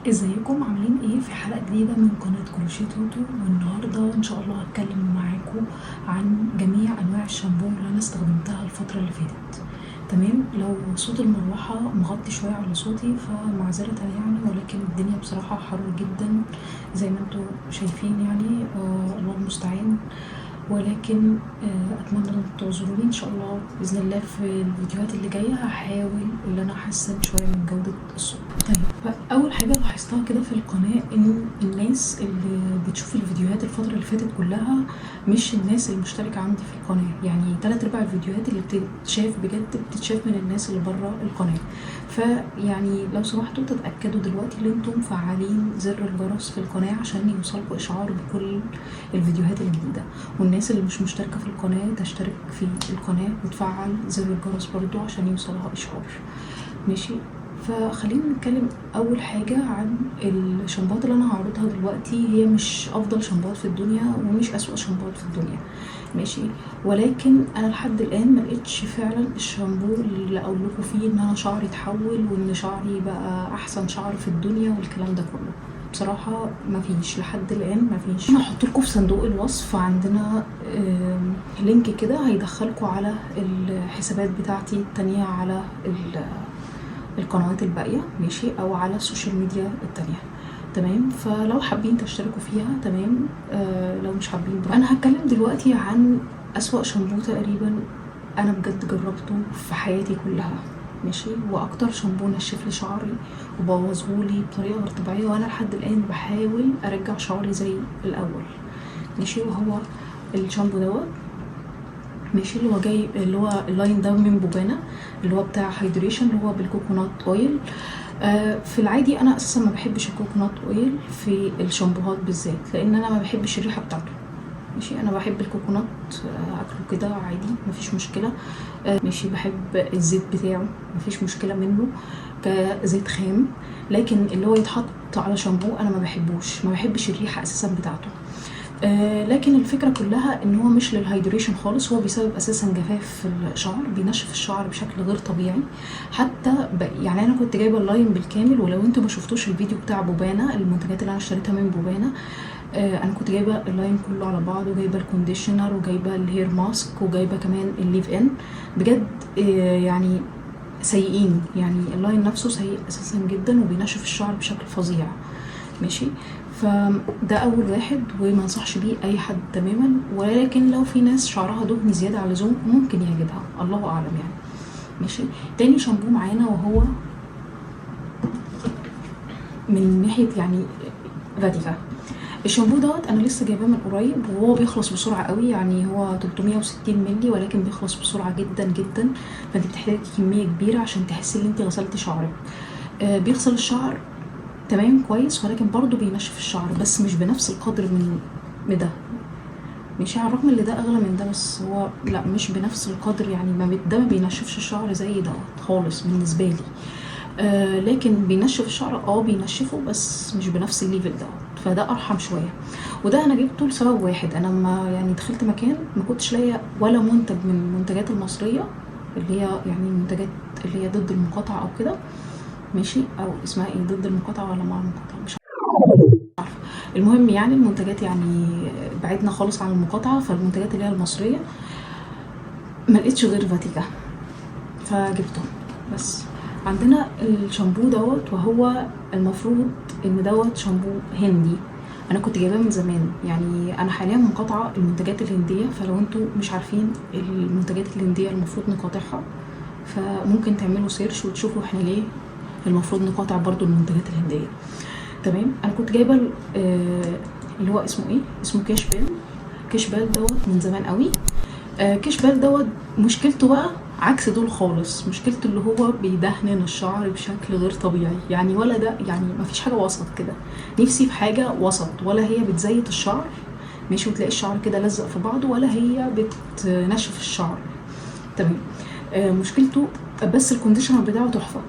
ازيكم عاملين ايه في حلقة جديدة من قناة كروشيه توتو. والنهاردة ان شاء الله هتكلم معاكم عن جميع انواع الشامبو اللي انا استخدمتها الفترة اللي فاتت. تمام، لو صوت المروحة مغطي شوية على صوتي فمعذرة يعني، ولكن الدنيا بصراحة حر جدا زي ما انتم شايفين يعني، الله المستعان. ولكن اتمنى ان تعذروني. ان شاء الله باذن الله في الفيديوهات اللي جاية هحاول ان انا احسن شوية من جوده الصوت. طيب، اول حاجة لاحظتها كده في القناة ان الناس اللي بتشوف الفيديوهات الفترة اللي فاتت كلها مش الناس المشتركة عندي في القناة، يعني 3/4 الفيديوهات اللي بتتشاف بجد بتتشاف من الناس اللي بره القناة. فيعني لو سمحتوا تتاكدوا دلوقتي ان انتم مفعلين زر الجرس في القناة عشان يوصلكوا اشعار بكل الفيديوهات الجديدة، والناس اللي مش مشتركة في القناة تشترك في القناة وتفعل زر الجرس برضو عشان يوصلها اشعار. ماشي، فخلينا نتكلم اول حاجة عن الشامبوهات اللي انا هعرضها دلوقتي. هي مش افضل شامبوهات في الدنيا ومش اسوأ شامبوهات في الدنيا، ماشي، ولكن انا لحد الان ما لقيتش فعلا الشامبو اللي اقول لكم فيه ان انا شعري اتحول وان شعري بقى احسن شعر في الدنيا والكلام ده كله. بصراحة مفيش لحد الآن، مفيش. أنا هحط لكم في صندوق الوصف عندنا link كده هيدخلكم على الحسابات بتاعتي التانية على القنوات الباقية، ماشي، أو على ال social media التانية. تمام، فلو حابين تشتركوا فيها تمام، لو مش حابين براحتكم. أنا هتكلم دلوقتي عن أسوأ شامبو تقريبا أنا بجد جربته في حياتي كلها، ماشي، واكتر شامبو نشف لي شعري وبوظهولي بطريقة غير طبيعية، وانا لحد الان بحاول ارجع شعري زي الاول، ماشي، وهو الشامبو دوت، ماشي، اللي هو جاي اللي هو ال line ده من بوبانا اللي هو بتاع hydration اللي هو بال coconut oil. في العادي انا اساسا ما بحبش ال coconut oil في الشامبوهات بالذات، لان انا ما بحبش الريحة بتاعته، ماشي. انا بحب ال coconut، اكله كده عادي مفيش مشكلة، ماشي، بحب الزيت بتاعه مفيش مشكلة منه كزيت خام، لكن اللي هو يتحط على شامبو انا ما بحبوش، ما بحبش الريحة اساسا بتاعته. لكن الفكرة كلها ان هو مش لل hydration خالص، هو بيسبب اساسا جفاف في الشعر، بينشف الشعر بشكل غير طبيعي. حتى يعني انا كنت جايبه ال line بالكامل، ولو انتوا ما شفتوش الفيديو بتاع بوبانا المنتجات اللي انا اشتريتها من بوبانا، انا كنت جايبه ال line كله على بعضه، وجايبه ال conditioner وجايبه ال hair mask وجايبه كمان ال leave in. بجد يعني سيئين، يعني ال line نفسه سيء اساسا جدا وبينشف الشعر بشكل فظيع، ماشي. فده اول واحد وما انصحش بيه اي حد تماما، ولكن لو في ناس شعرها دهني زيادة على اللزوم ممكن يعجبها، الله اعلم يعني، ماشي. تاني شامبو معانا وهو من ناحية يعني فاتيكا. الشامبو دوت انا لسه جايباه من قريب وهو بيخلص بسرعة قوي، يعني هو 360 مللي ولكن بيخلص بسرعة جدا جدا، فانت بتحتاجي كمية كبيرة عشان تحسي ان انت غسلتي شعرك. بيغسل الشعر تمام كويس، ولكن برضو بينشف الشعر بس مش بنفس القدر من ده، ماشي، على الرغم ان ده اغلى من ده، بس هو لا مش بنفس القدر، يعني ده ما بينشفش الشعر زي دوت خالص بالنسبة لي. لكن بينشف الشعر، بينشفه بس مش بنفس ال level دوت، فده ارحم شوية. وده انا جبته لسبب واحد، انا لما يعني دخلت مكان ما كنتش لاقيه ولا منتج من المنتجات المصرية اللي هي يعني المنتجات اللي هي ضد المقاطعة او كده، ماشي، او اسمها ايه، ضد المقاطعة ولا مع المقاطعة مش عارفه، المهم يعني المنتجات يعني بعدنا خالص عن المقاطعة، فالمنتجات اللي هي المصرية ما لقيتش غير فاتيكا فجبته. بس عندنا الشامبو دوت، وهو المفروض ان دوت شامبو هندي، انا كنت جايباه من زمان، يعني انا حاليا مقاطعه المنتجات الهندية، فلو انتوا مش عارفين المنتجات الهندية المفروض نقاطعها فممكن تعملوا search وتشوفوا احنا ليه المفروض نقاطع برضو المنتجات الهندية. تمام، انا كنت جايبه اللي هو اسمه ايه، اسمه كاش بال، كاش بال دوت من زمان قوي. كاش بال دوت مشكلته بقى عكس دول خالص، مشكلته اللي هو بيدهنن الشعر بشكل غير طبيعي، يعني ولا ده يعني مفيش حاجة وسط كده، نفسي في حاجة وسط، ولا هي بتزيت الشعر ماشي وتلاقي الشعر كده لزق في بعضه، ولا هي بتنشف الشعر. تمام، مشكلته بس ال conditioner بتاعه تحفة،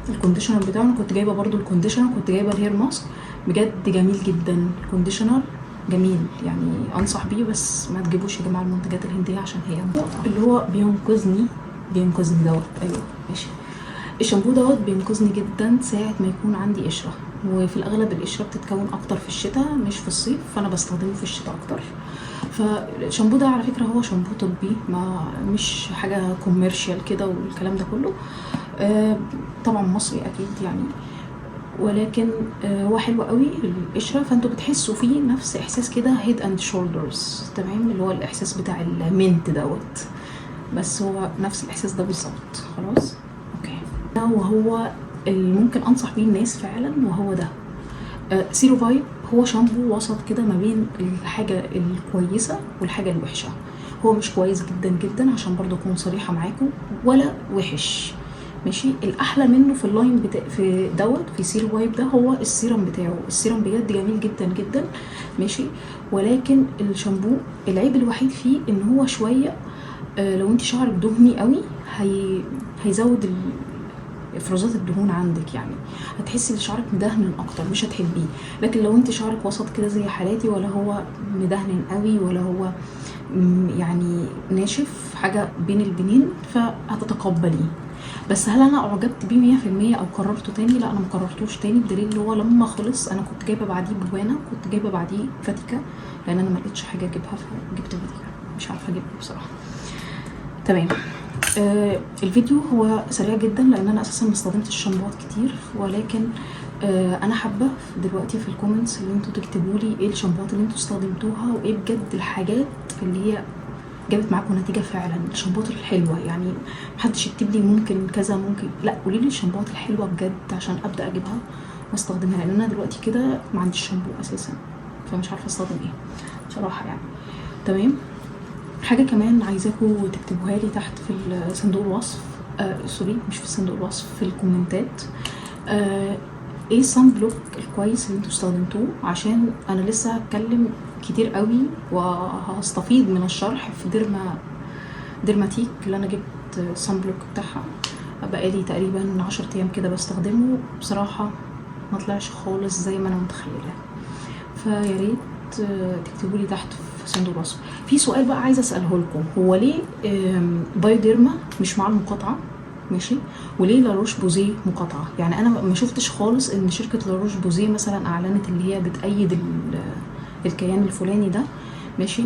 ال conditioner بتاعه انا كنت جايبه برضو ال conditioner، كنت جايبه ال hair mask، بجد جميل جدا ال conditioner جميل، يعني انصح بيه، بس ما تجيبوش يا جماعة المنتجات الهندية عشان هي مقاطعه. اللي هو بينقذني دوت، ايوه ماشي. الشامبو دوت بينقذني جدا ساعة ما يكون عندي قشرة، وفي الاغلب القشرة بتتكون اكتر في الشتاء مش في الصيف، فانا بستخدمه في الشتاء اكتر. فالشامبو ده على فكرة هو شامبو طبي، ما مش حاجة commercial كده والكلام ده كله. طبعا مصري اكيد يعني، ولكن هو حلو قوي للقشره. فانتوا بتحسوا فيه نفس احساس كده Head and Shoulders، تمام، اللي هو الاحساس بتاع ال mint دوت، بس هو نفس الاحساس ده بالظبط. خلاص okay. وهو اللي ممكن انصح بيه الناس فعلا، وهو ده سيروفايب. هو شامبو وسط كده ما بين الحاجة الكويسة والحاجة الوحشة. هو مش كويس جدا جدا عشان برضو اكون صريحه معاكم، ولا وحش، ماشي. الاحلى منه في ال line بتاع في دوت في سيروفايب ده هو السيرم بتاعه. السيرم بجد جميل جدا جدا، ماشي. ولكن الشامبو العيب الوحيد فيه ان هو شوية لو انت شعرك دهني قوي هيزود افرازات الدهون عندك، يعني هتحسي ان شعرك مدهن اكتر، مش هتحبيه. لكن لو انت شعرك وسط كده زي حالاتي، ولا هو مدهن قوي ولا هو يعني ناشف، حاجة بين البنين، فهتتقبليه. بس هل انا اعجبت بيه 100% او كررته تاني؟ لا، انا ما كررتوش تاني، بدليل اللي هو لما خلص انا كنت جايبه بعديه بوانا، كنت جايبه بعديه فاتيكا، لان انا ما لقيتش حاجة اجيبها فجبت فاتيكا، مش عارفه اجيبها بصراحة. تمام. الفيديو هو سريع جدا لان انا اساسا ما استخدمتش الشامبوات كتير، ولكن انا حابة دلوقتي في ال comments اللي انتوا تكتبوا لي ايه الشامبوات اللي انتوا استخدمتوها، وايه بجد الحاجات اللي هي جابت معاكم نتيجة فعلا، الشامبوات الحلوة. يعني محدش يكتب لي ممكن كذا ممكن، لا، قولي لي الشامبوات الحلوة بجد عشان ابدا اجيبها واستخدمها، لان انا دلوقتي كده ما عنديش شامبو اساسا، فمش عارفه استخدم ايه بصراحة يعني. تمام. حاجة كمان عايزاكم تكتبوها لي تحت في صندوق الوصف، sorry مش في صندوق الوصف، في الكومنتات، ايه ال sun block الكويس اللي انتوا استخدمتوه، عشان انا لسه هتكلم كتير قوي وهستفيض من الشرح في ديرماتيك اللي انا جبت ال sun block بتاعها بقالي تقريبا 10 ايام كده بستخدمه، بصراحة ما طلعش خالص زي ما انا متخيلة. فيا ريت تكتبوا لي تحت في صندوق الوصف. في سؤال بقى عايزه اساله لكم، هو ليه بايوديرما مش مع المقاطعة، ماشي، وليه لاروش بوزيه مقاطعه؟ يعني انا ما شفتش خالص ان شركة لاروش بوزيه مثلا اعلنت اللي هي بتأيد الكيان الفلاني ده، ماشي،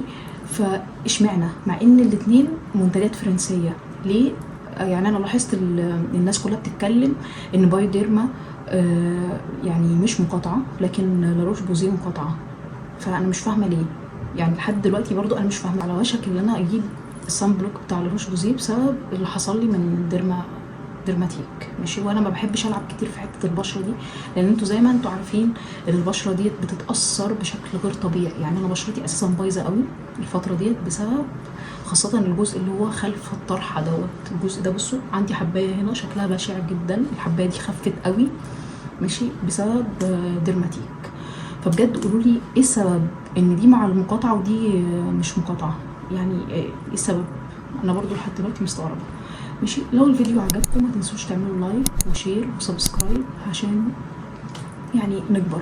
فاشمعنى مع ان الاتنين منتجات فرنسية؟ ليه؟ يعني انا لاحظت الناس كلها بتتكلم ان بايوديرما يعني مش مقاطعه، لكن لاروش بوزيه مقاطعه، فانا مش فاهمه ليه. يعني لحد دلوقتي برضو انا مش فاهمه. على وشك ان انا اجيب ال sun block بتاع لاروش بوزيه بسبب اللي حصل لي من ديرماتيك، ماشي. وانا ما بحبش العب كتير في حتة البشرة دي، لان انتوا زي ما انتوا عارفين ان البشرة ديت بتتاثر بشكل غير طبيعي. يعني انا بشرتي اساسا بايظة قوي الفترة ديت بسبب خاصة الجزء اللي هو خلف الطرحة دوت، الجزء ده بصوا عندي حبايه هنا شكلها بشع جدا، الحبايه دي خفت قوي، ماشي، بسبب ديرماتيك. فبجد قولوا لي ايه السبب ان دي مع المقاطعة ودي مش مقاطعه؟ يعني ايه السبب؟ انا برضو لحد دلوقتي مستغربه، ماشي. لو الفيديو عجبكم ما تنسوش تعملوا like و share و subscribe عشان يعني نكبر.